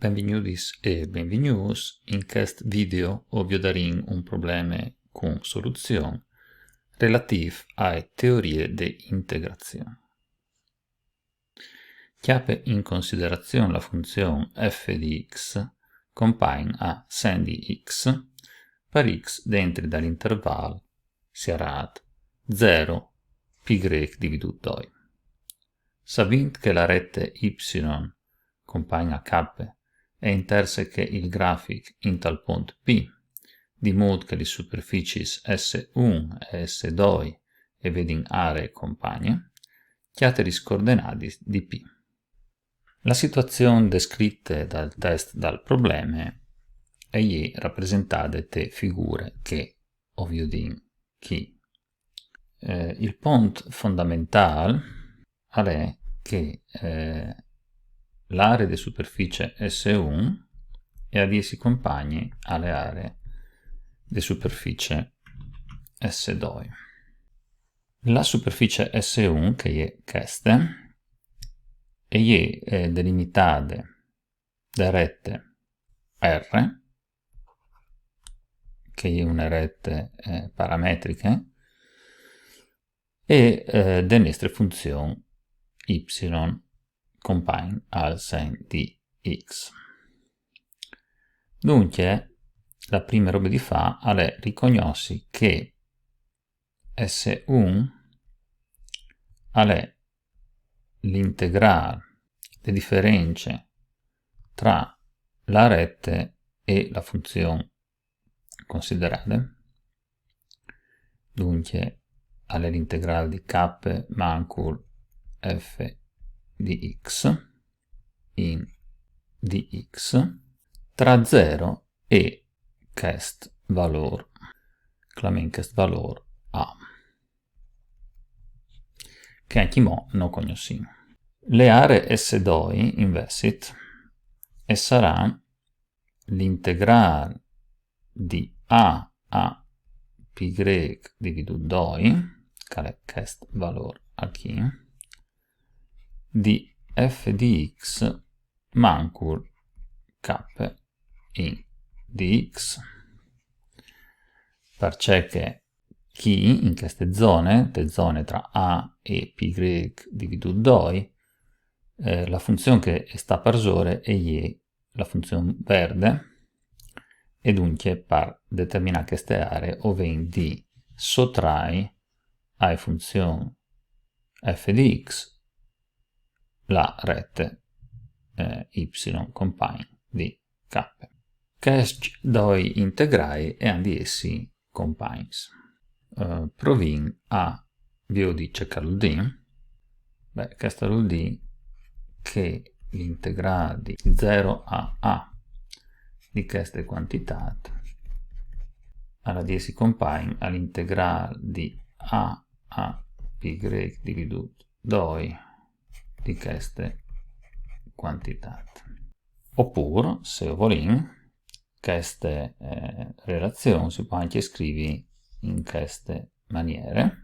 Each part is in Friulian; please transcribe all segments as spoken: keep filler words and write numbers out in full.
Benvignudis e benvignûts. In chest video o viodarìn un probleme cun soluzion relativ ae teorie de integrazion. Cjape in considerazion la funzion f di x compagn a sen di x par x dentri dal interval siarât zero pi grec dividût doi. Savint che la rete ipsilon compagn a k e interseche il grafic intal pont P, di mût che lis superficis S un e S doi e vedin aree compagne, cjate lis coordenadis di P. La situazion descrite dal test dal probleme e je rapresentade te figure che o viodìn chi. Eh, il pont fondamentâl al è che, eh, la aree de superficie S un e à di jessi compagne ae aree de superficie S doi. La superficie S un, che e je cheste, e je, eh, delimitade de rete R, che e je une rete, eh, parametriche, e, eh, de nestre funzion ipsilon compagn al sen di x. Duncje, la prime robe di fâ al è ricognossi che S un al è l'integrâl de diference tra la rete e la funzion considerade. Duncje, al è l'integrâl di k mancul f di x in di x tra zero e chest valôr, clamìn chest valôr a, che ancjemò no cognossìn. Le aree S doi, invezit, e sarà l'integrâl di a a pi grec dividût doi, che al è chest valôr achì, di f di x mancul k in di x, parcè che chi, in cheste zone, te zone tra a e pi grec dividût doi, eh, la funzion che e sta parsore e je la funzion verde, e duncje par determinâ cheste aree o vin di sotrai ae funzion f di x la rete, eh, ipsilon compagn di k. Chescj doi integrai e àn di jessi compagns. Eh, provìn a viodi ce che al vûl dî. Beh, chest al vûl dî che l'integrâl di zero a a di cheste cuantitât al à di jessi compagn al integrâl di a a pi grec dividût doi di cheste cuantitât. Opûr, se o volìn, cheste, eh, relazion si pues ancje scrivi in cheste maniere.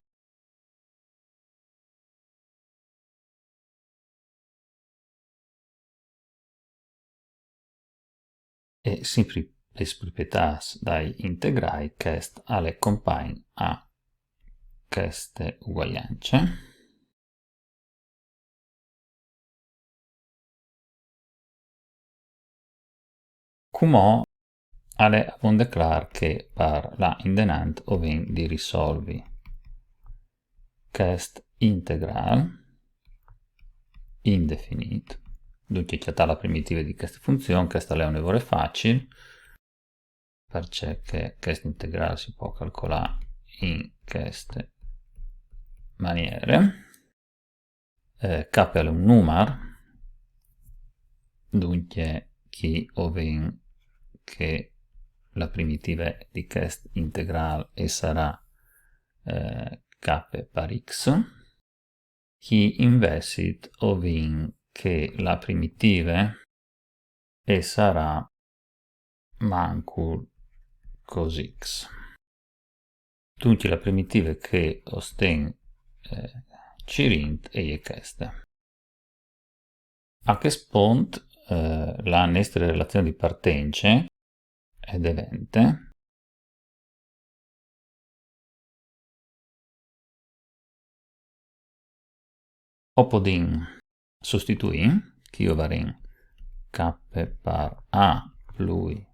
E simpri lis proprietâts dai integrai, chest al è compagn a cheste uguagliance. Cumò al è avonde clâr che par lâ indenant o vin di risolvi chest integrâl indefinît. Duncje, cjatâ la primitive di cheste funzion, chest al è une vore facil, parcè che chest integrâl si pues calcolâ in cheste maniere. Eh, k al è un numar, duncje chi o vin che la primitive di chest integrâl e sarà, eh, k par x. Chi invezit o vin che la primitive e sarà mancul cos x. Duncje la primitive che o stin, eh, cirint e je cheste. A chest pont, eh, la nestre relazion di partence e devente o podìn sostituì, chi o varìn k par a plui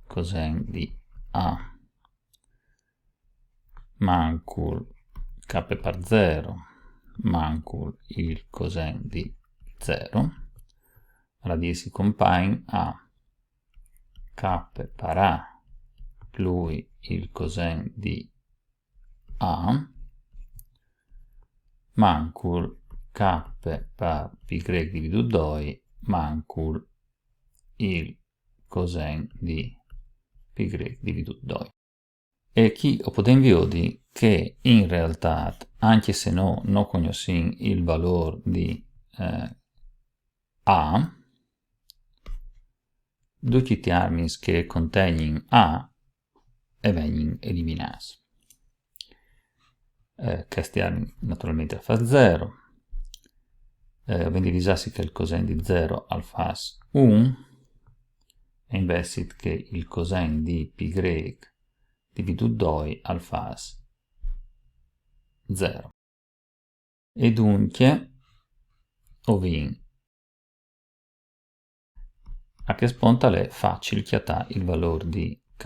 cosen di a mancul k par zero mancul il cosen di zero, al à di jessi compagn a k par a plui il cosen di a mancul k par pi grec dividût doi mancul il cosen di pi grec dividût doi. E chi o podìn viodi che in realtât, ancje se nô no cognossìn il valôr di, eh, a, ducj i tiermins che a contegnin a a vegnin eliminâts. Eh, chest tiermin naturalmentri al fâs zero. Eh, o vin di visâsi che il cosen di zero al fâs un, e invezit che il cosen di pi grec dividût doi al fâs zero. E duncje o vin A chest pont al è facil cjatâ il valôr di k,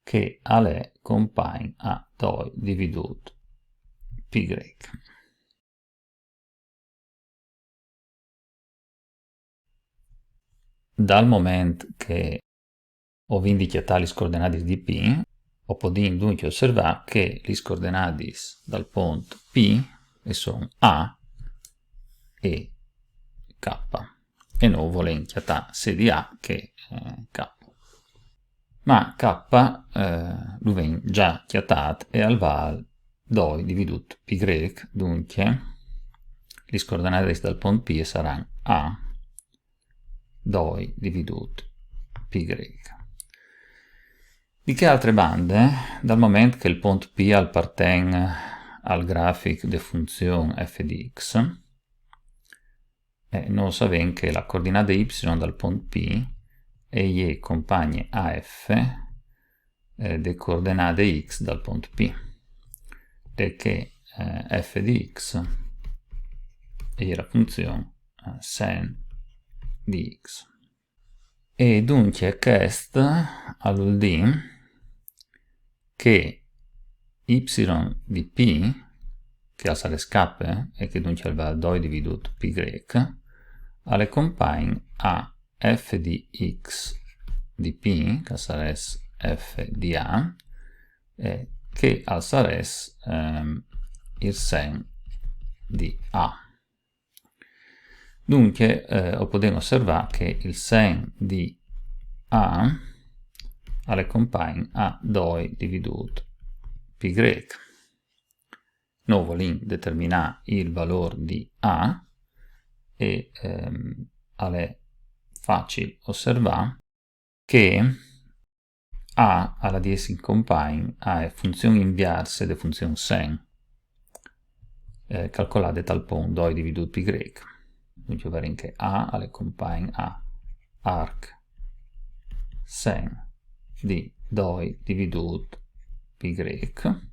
che al è compagn a doi dividût pi grec. Dal moment che o vin di cjatâ lis coordenadis di P, o podìn duncje osservâ che lis coordenadis dal pont P e son A e K. E nô o volìn cjatâ sedi A che, eh, K. Ma K, eh, lu vin za cjatât e al vâl doi dividût pi grec, duncje lis coordenadis dal pont P a saran A doi dividût pi grec. Di chê altre bande, dal moment che il pont P al aparten al grafic de funzion f di x, eh, nô o savìn che la coordinade y dal pont P e je compagne a f, eh, de coordenade x dal pont P, de che, eh, f di x e je la funzion, eh, sen di x. E duncje chest al vûl dî che y di P, che al sarès K, e che duncje al vâl doi dividût pi grec, al è compagn a f di x di P, che al sarès f di A, e che al sarès, ehm, il sen di A. Duncje, eh, o podìn osservâ che il sen di A al è compagn a doi dividût pi grec. Nô o volìn determinâ il valôr di A e, ehm, al è facil osservâ che A al à di jessi compagn ae funzion inviarse de funzion sen, eh, calcolade tal pont doi dividût pi grec. Duncje o varìn che A al è compagn a arc sen di doi dividût pi grec.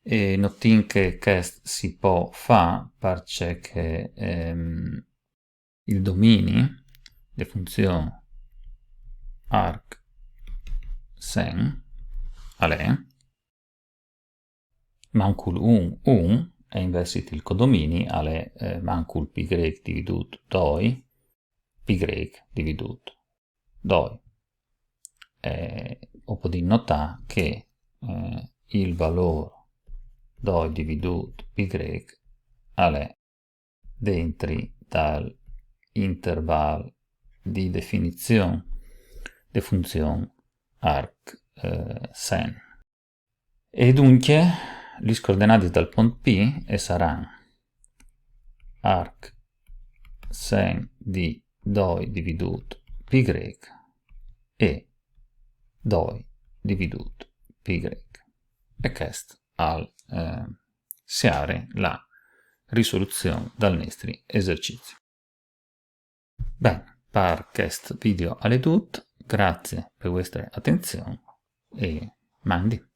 E notìn che chest si pò fâ parcè che, ehm, il domini de funzion arc sen al è mancul un, un, e invezit il codomini al è, eh, mancul pi grec dividût doi, pi grec dividût doi. E o podìn notâ che, eh, il valôr doi dividût pi grec al è dentri dal interval di definizion de funzion arc, eh, sen. E duncje, lis coordenadis dal pont P e saran arc sen di doi dividût pi grec e doi dividût pi grec. E chest al, eh, siare la risoluzion dal nestri esercizio. Ben, par chest video al è tut, grazie per vostra attenzione e mandi.